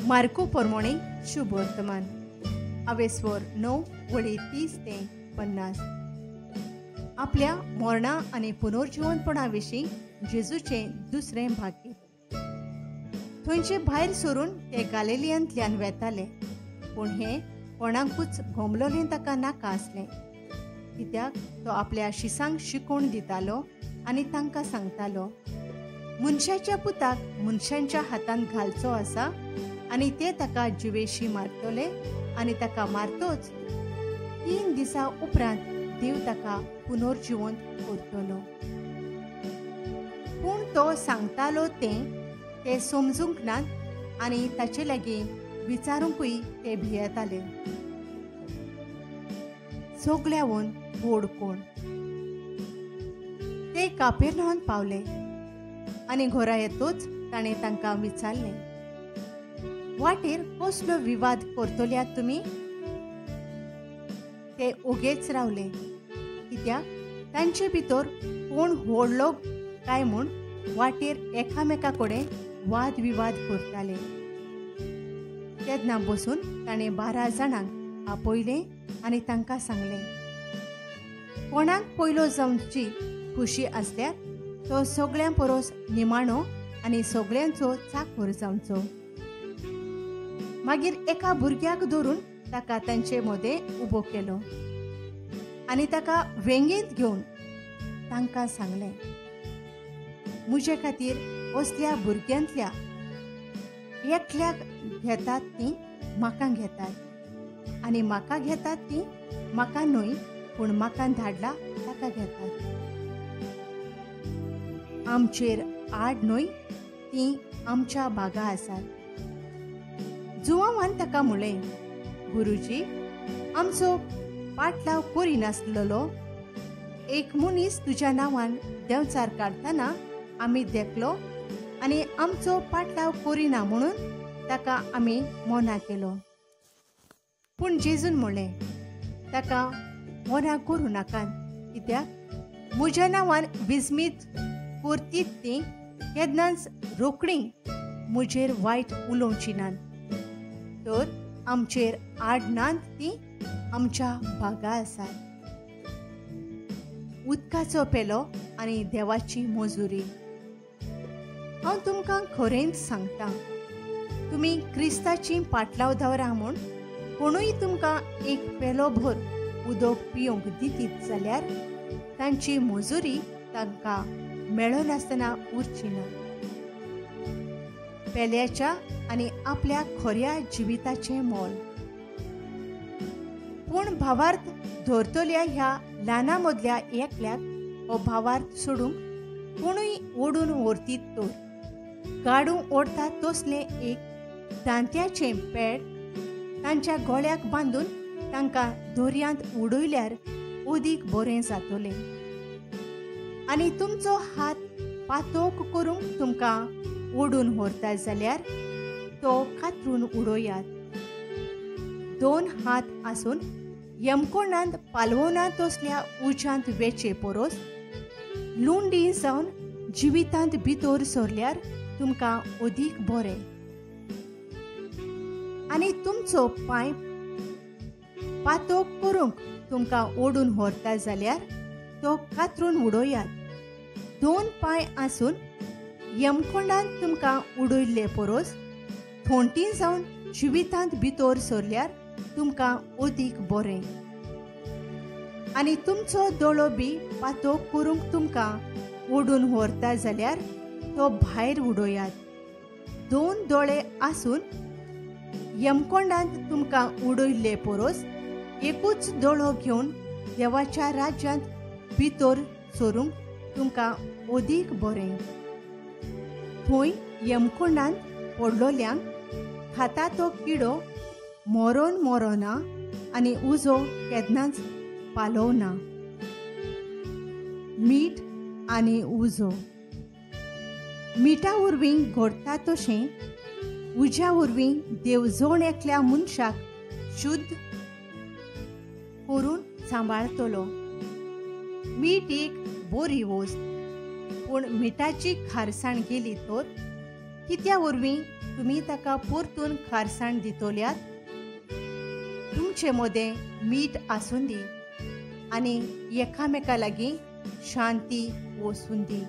Marco परमोणे शुभ वर्तमान अवेस्वर 9 वळी 30 ते 50. आपल्या मरणा आनी पुनर्जिवनपणा विशीं जेजूचें दुसरें भाग्य. थंयचे भायर सरून ते गालिलियांतल्यान वेताले, पूण हें कोणाकूच गोमलोलें ताका नाका आसलें, कित्याक तो आपल्या शिसांक शिकोवन दितालो आनी तांकां सांगतालो, मनशाच्या पुताक मनशांच्या हातांत घालचो आसा आनी ते ताका जिवेशी मारतले आनी ताका मारतोच 3 दिसां उपरांत देव ताका पुनर्जिवंत करतलो. पूण तो सांगतालो तें समजूंक नात आनी ताचे लागीं विचारूंकूय ते भियेताले. सगळ्यावन व्हड कोण? ते कापेर्नांत पावले आनी घरा येतोच ताणें तांकां विचारलें, वाटेर कसलो विवाद करतल्यात तुमी? ते ओगेच रावले, कित्याक तांचे भितर कोण व्हडलो काय म्हूण वाटेर एकामेका कडेन वाद विवाद करताले. तेन्ना बसून ताणें 12 जाणांक आपयलें आनी तांकां सांगलें, कोणाक पयलो जावची खुशी आसल्यार तो सगळ्यां परस निमाणो आनी सगळ्यांचो चाकर जावचो. मागीर एका भुरग्याक धरून ताका तांचे मदें उबो केलो आनी ताका वेंगेंत घेवन तांकां सांगलें, म्हजे खातीर असल्या भुरग्यांतल्या एकल्याक घेतात तीं म्हाका घेतात आनी म्हाका घेतात तीं म्हाका न्हय, पूण म्हाका धाडला ताका घेतात. आमचेर आड न्हय, तीं आमच्या बागा आसात. जुवांवान ताका म्हणलें, गुरुजी, आमचो पाटलाव करिनासलेलो एक मनीस तुज्या नांवान देंवचार काडटना आमी देखलो आनी आमचो पाटलाव करिना म्हणून ताका आमी मना केलो. पूण जेजून म्हणलें, ताका मना करूं नाकात, कित्याक म्हज्या नांवान विस्मीत करतीत तीं केन्नाच रोखडीं म्हजेर वायट उलोवचीं नात, तर आमचेर आड नात तीं आमच्या भागा आसात. उदकाचो पेलो आनी देवाची मजुरी. हांव तुमकां खरेंच सांगता, तुमी क्रिस्ताची पाटलाव दवरा म्हूण कोणूय तुमकां एक पेलो भर उदक पिवंक दितीत जाल्यार तांची मजुरी तांकां मेळनासतना उरची ना. पेल्याच्या आनी आपल्या खऱ्या जिविताचें मोल. पूण भावार्थ धरतल्या ह्या ल्हाना मदल्या एकल्याक हो भावार्थ सोडूंक कोणूय ओडून व्हरतीत तर गाडू ओडटा तसलें एक दांत्याचें पेड तांच्या गळ्याक बांदून तांकां दर्यांत उडयल्यार अदीक बरें जातलें. आनी तुमचो हात पातोक करूंक तुमकां ओडून व्हरता जाल्यार तो कातरून उडयात. 2 हात आसून यमकोणांत पालवना तसल्या उज्यांत वेचे परस लुंडी जावन जिवितांत भितर सरल्यार तुमकां अदीक बरें. आनी तुमचो पांय पातोक करूंक तुमकां ओडून व्हरता जाल्यार तो कातरून उडयात. 2 पांय आसून यमकोंडांत तुमकां उडयल्ले परस थोंटी जावन जिवितांत भितर सरल्यार तुमकां अदीक बरें. आनी तुमचो दोळो बी पातोक करूंक तुमकां ओडून व्हरता जाल्यार तो भायर उडयात. 2 दोळे आसून यमकोंडांत तुमकां उडयल्ले परस एकूच दोळो घेवन देवाच्या राज्यांत भितर सरूंक तुमकां अदीक बरें. थंय यमकोंडांत पडलोल्यांक खाता तो किडो मरोन मरोना आनी उजो केन्नाच पालोवना. मीठ आनी उजो. मिठा वरवीं घडटा तशें उज्या वरवीं देव जण एकल्या मनशाक शुद्ध करून सांबाळतलो. मीठ एक बरी वस्त, पूण मिठाची खारसाण गेली तर कित्या वरवीं तुमी ताका परतून खारसाण दितोल्यात? तुमचे मदें मीठ आसूं दी आनी एकामेका लागीं शांती वसूं दी.